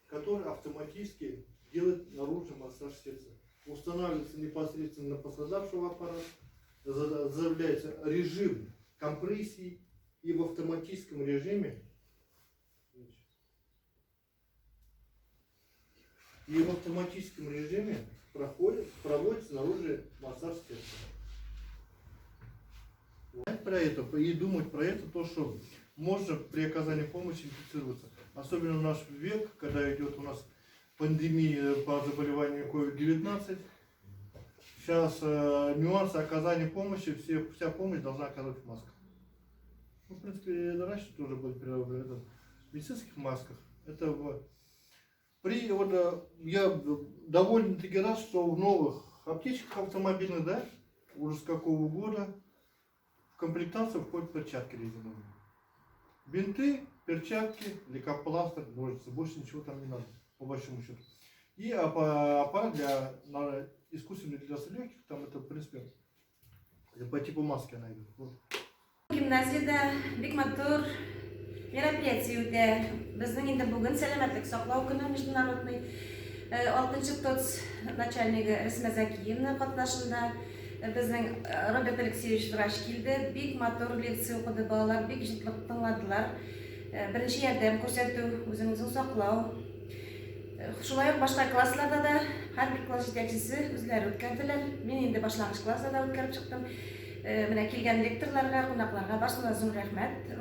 который автоматически делает наружный массаж сердца. Устанавливается непосредственно на пострадавшего аппарат, заявляется режим компрессии и в автоматическом режиме и в автоматическом режиме проходит, проводится наружный массаж сердца. Про это и думать про это, то, что можно при оказании помощи инфицироваться. Особенно в наш век, когда идет у нас пандемия по заболеванию COVID-19. Сейчас нюансы оказания помощи, все, вся помощь должна оказывать в масках. Ну, в принципе, раньше тоже были в медицинских масках. Это в... При, вот, я довольно-таки рад, что в новых аптечках автомобильных, да, уже с какого года в комплектацию входят перчатки резиновые. Бинты, перчатки, лейкопластырь, ножницы. Больше ничего там не надо, по большому счету. И аппарат для искусственной вентиляции легких, там это, в принципе, по типу маски она идет. Вот. Гимназиядә бик матур мероприятие үтә. Безнең инде бүген сәламәтлек саклау көне международный. Алтынчы ТОЦ начальнигы Рәсмә Зәкиевна катнашында безнең Роберт Алексеевич врач килде. Бик матур лекция укыды, балалар бик җытлык тыңладылар. Беренче ярдәм күрсәтү, үзен-үзен саклау. Шулай ук башка классларда да һәрбер класс җитәкчесе үзләре үткәрделәр. Мин инде башлангыч класста да үткәреп чыктым. Менә килгән лекторларга, кунакларга барысына зур рәхмәт.